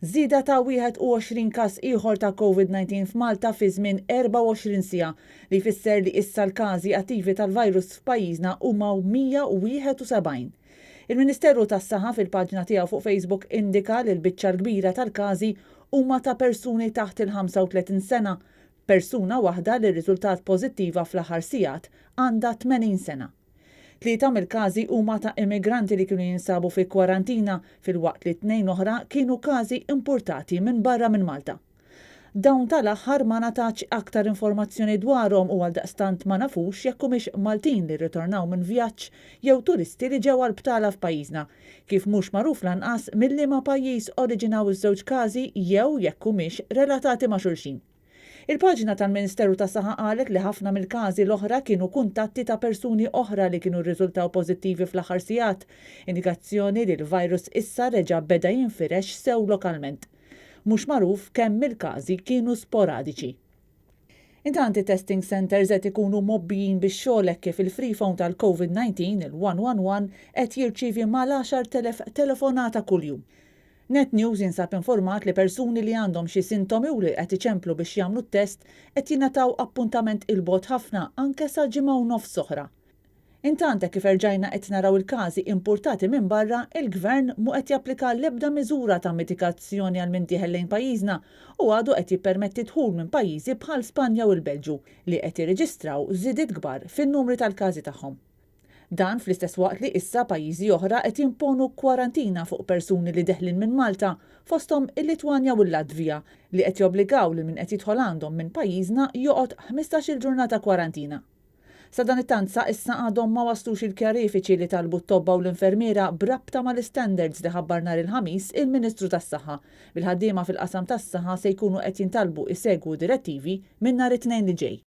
Żieda ta' 21 każ ieħor ta' Covid-19 f'Malta fi żmien 24 siegħa, li jfisser li issa l-każi attivi tal-virus f'pajjiżna huma 171. Il-Ministeru tas-Saħħa fil-paġna tiegħu fuq Facebook indika li l-biċċa l-kbira tal-każi huma ta' persuni taħt il-35 sena. Persuna waħda li rriżultat pożittiva fl-aħħar sigħat għandha 80 sena. Tlieta mill-każi huma ta' immigranti li kienu jinsabu fi kwarantina filwaqt li tnejn oħra kienu każi importati minn barra minn Malta. Dawn tal-aħħar ma ngħatatx aktar informazzjoni dwarhom u għaldaqstant ma nafux jekk humiex Maltin li rritornaw minn vjaġġ jew turisti li ġew għal btala f'pajjiżna, kif mhux magħruf lanqas minn liema pajjiż oriġinaw iż-żewġ każi jew jekk humiex relatati ma' xulxin. Il-paġna tal-Ministeru tas-Saħħa qalet li ħafna mill-każi l-oħra kienu kuntatti ta' persuni oħra li kienu rriżultaw pożittivi fl-aħħar sigħat, indikazzjoni li l-virus issa reġa' beda jinfirex sew lokalment. Mhux magħruf kemm mill-każi kienu sporadiċi. Intant it-testing centers qed ikunu mgħobbijin bix-xogħol hekk kif il-free phone tal-Covid-19, il-111, qed jirċievi mal-10,000 telefonata kuljum. Net News jinsab informat li persuni li għandhom xi sintomi u li qed iċemplu biex jagħmlu t-test qed jingħataw appuntament 'il bogħod ħafna, anke sa ġimgħa u nofs oħra. Intant hekk kif erġajna qed naraw il-każi importati minn barra, il-Gvern mhu qed japplika l-ebda miżura ta' mitigazzjoni għal min dieħel lejn pajjiżna u għadu qed jippermetti dħul minn pajjiżi bħal Spanja u l-Belġju li qed jirreġistraw żidiet kbar fin-numri tal-każi tagħhom. Dan fl-istess waqt li issa pajjiżi oħra qed jimponu kwarantina fuq persuni li deħlin minn Malta, fosthom il-Litwanja u l-Latvija, li qed jobbligaw lil min qed jidħol għandhom minn pajjiżna joqgħod 15-il ġurnata kwarantina. Sadanittant sa issa għadhom ma waslux il-kjarifiċi li talbu t-tobba u l-infermiera b'rabta mal-istandards li ħabbar nhar il-Ħamis il-Ministru tas-Saħħa, bil-ħaddiema fil-qasam tas-saħħa se jkunu qed jintalbu jsegwu direttivi minn nhar it-Tnejn li ġej.